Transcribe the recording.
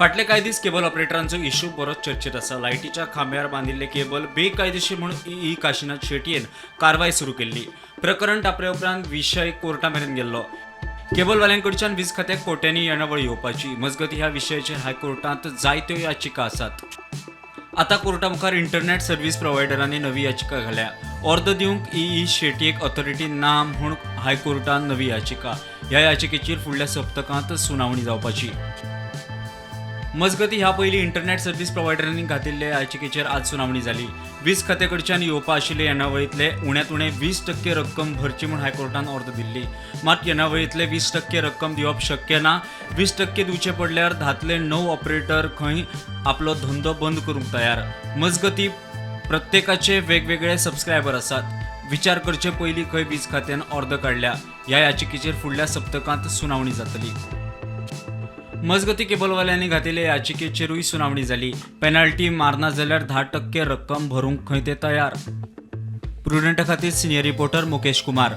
फाटले कांय दीस केबल ऑपरेटरांचो इशू बरोच चर्चेत आसा. लायटीच्या खांब्यार बांदिल्ले केबल बेकायदेशीर म्हूण ई काशीनाथ शेटयेन कारवाय सुरू केल्ली. प्रकरण तापले उपरांत विशय कोर्टा मेरेन गेल्लो. केबलवाल्यांकडच्यान वीज खात्याक कोट्यांनी येणावळ येवपाची. मजगतीं, ह्या विशयाचेर हायकोर्टांत जायत्यो याचिका आसात. आता कोर्टा मुखार इंटरनेट सर्व्हिस प्रोव्हायडरांनी नवी याचिका घाल्या. अर्द दिवंक ई शेटयेक ऑथॉरिटी ना म्हूण हायकोर्टान नवी याचिका. ह्या याचिकेचेर फुडल्या सप्तकांत सुनावणी जावपाची. मजगतीं, ह्या पयलीं इंटरनेट सर्व्हिस प्रोव्हायडरांनी घातिल्ले याचिकेचेर आज सुनावणी जाली. वीज खात्याकडच्यान येवपा आशिल्ले येणावळींतले उण्यांत उणें 20% रक्कम भरची म्हूण हायकोर्टान ऑर्द दिल्ली. मात येणावळींतले 20% रक्कम दिवप शक्य ना. 20% दिवचे पडल्यार 9 धांतले 9 ऑपरेटर खंय आपलो धंदो बंद करूंक तयार. मजगतीं, प्रत्येकाचे वेगवेगळे सबस्क्रायबर आसात. विचार करचे पयलीं खंय वीज खात्यान ऑर्द काडल्या. ह्या याचिकेचेर फुडल्या सप्तकांत सुनावणी जातली. मजगतीं, केबलवाल्यांनी घातिल्ले याचिकेचेरूय सुनावणी जाली. पेनाल्टी मारना जाल्यार 10% रक्कम भरूंक खंय ते तयार. प्रुडंटा खातीर सिनियर रिपोर्टर मुकेश कुमार.